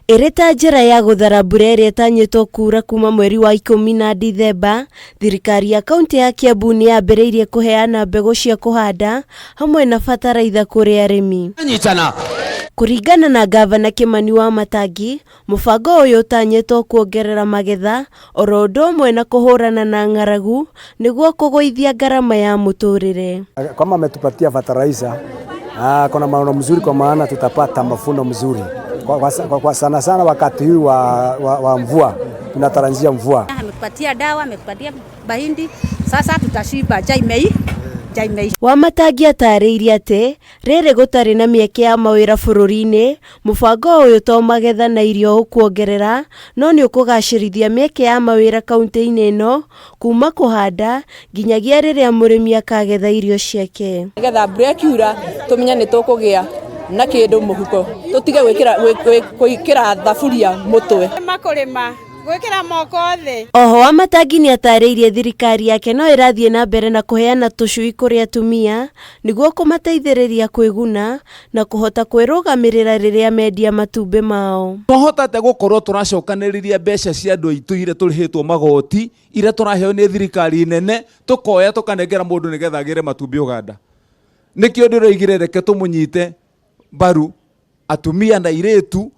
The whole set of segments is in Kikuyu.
Ĩrĩ ta njĩra ya gũthara mbura ĩrĩa ĩtanyĩtwo kuura kuma mweri wa ikũmi na Dithemba, thirikari ya kaunti ya Kiambu nĩ yambĩrĩirie kũheana mbegũ cia kũhanda hamwe na bataraitha kũrĩ arĩmi. Nyitana. Kũringana na ngavana Kĩmani Wamatangi, mũbango ũyũ ũtanyĩtwo kuongerera magetha oro ũndũ ũmwe na kũhũrana na ng'aragu nĩguo kũgũithia ngarama ya mũtũrĩre. Kama ametupatia fertilizer, kuna maono mzuri kwa maana tutapata mavuno mzuri kwa sana sana wakati huu wa mvua tunatarajia mvua. Ametupatia dawa, ametupatia mahindi, sasa tutashiba njaa imei. Wamatangi atarĩirie atĩ rĩrĩ gũtarĩ na mĩeke ya mawĩra bũrũri-inĩ, mũbango ũyũ to magetha na irio ũkuongerera no nĩ ũkũgacĩrithia mĩeke ya mawĩra kaunti-inĩ ĩno kuma kũhanda nginyagia rĩrĩa mũrĩmi akagetha irio ciake. Nĩgetha mbura ĩkiura tũmenye nĩ tũkũgĩa na kĩndũ mũhuko, tũtige gwĩkĩra thaburia mũtwe. Kũrĩma gwĩkĩra moko thĩ. Oho Wamatangi nĩ atarĩirie thirikari yake no ĩrathiĩ na mbere na kũheana tũcui kũrĩ atumia nĩguo kũmateithĩrĩria kwĩguna na kũhota kwĩrũgamĩrĩra rĩrĩa mendia matumbĩ mao. Twahotate gũkorwo tũracokanĩrĩria mbeca cia andũ aitũ iria tũrĩhĩtwo magoti iria tũraheo nĩ thirikari nene, tũkoya tũkanengera mũndũ nĩgetha agĩre matumbĩ Uganda. Nĩkĩo ndĩroigire reke tũmũnyite mbaru atumia na airĩtu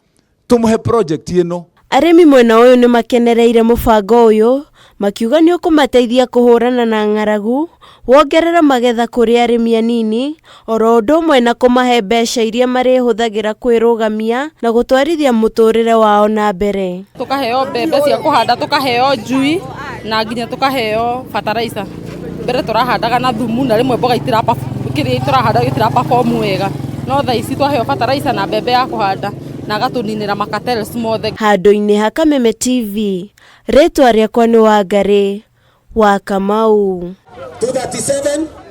tũmũhe project ĩno. Arĩmi mwena ũyũ nĩ makenereire mũbango ũyũ makiuga nĩ ũkũmateithia kũhũrana na ng'aragu, wongerere magetha kũrĩ arĩmi anini oro ũndũ ũmwe na kũmahe mbeca iria marĩhũthagĩra kwĩrũgamia na gũtwarithia mũtũrĩre wao na mbere. Tũkaheo mbembe cia kũhanda, tũkaheo njui na nginya tũkaheo fertilizer. Mbere tũrahandaga na thumu na rĩmwe mboga kĩrĩa tũrahanda gĩtira perform wega, no thaa ici twaheo fertilizer na mbembe ya kũhanda na agatũninĩra macartels mothe. Handũ-inĩ ha Kameme TV, rĩtwa rĩakwa nĩ Wangarĩ wa Kamau. 237.